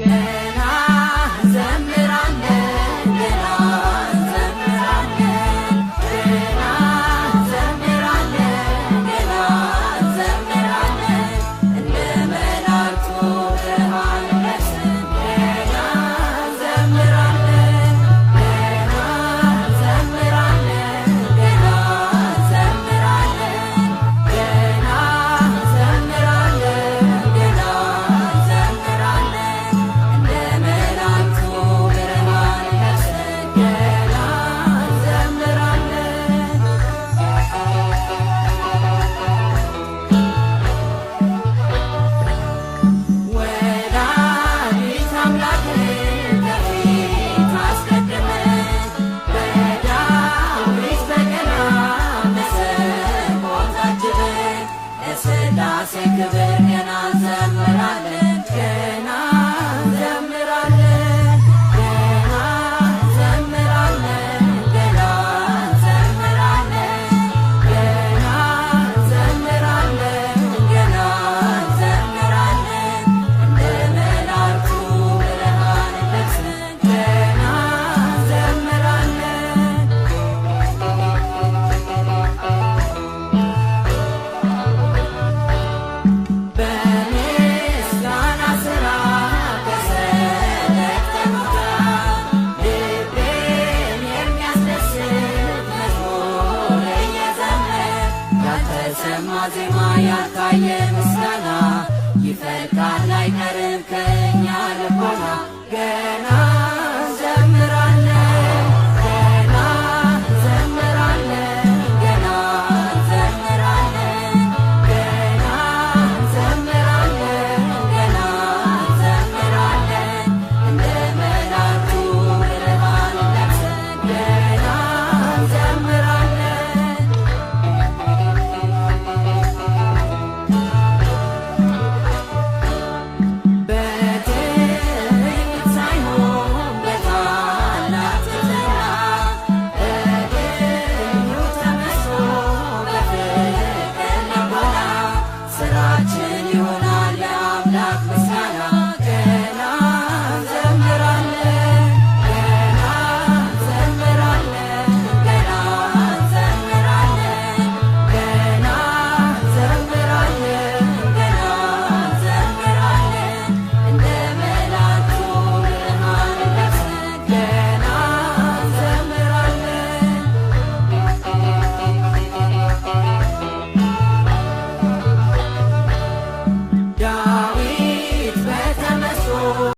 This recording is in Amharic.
ገና እንዘምራለን፣ ገና እንዘምራለን፣ ገና እንዘምራለን፣ ገና እንዘምራለን፣ እንደ መላእክቱ ብርሃን ለብሰን ገና እንዘምራለን፣ ገና እንዘምራለን፣ ገና እንዘምራለን፣ ገና እንዘምራለን፣ ገና እንዘምራለን፣ እንደ መላእክቱ ብርሃን ለብሰን ገና እንዘምራለን። ወላዲተ አምላክን ከፊት አስቀድመን በዳዊት በገና መሰንቆ ታጅበን ለሥላሴ ክብር ገና እንዘምራለን፣ ገና እንዘምራለን፣ ገና እንዘምራለን፣ ገና እንዘምራለን፣ ገና እንዘምራለን፣ ገና እንዘምራለን፣ እንደ መላእክቱ ብርሃን ለብሰን ገና እንዘምራለን። በምስጋና ሥራ ከሰለጠኑት ልቤን የሚያስደስት መዝሙር እየዘመር ያልተሰማ ዜማ ያልታየ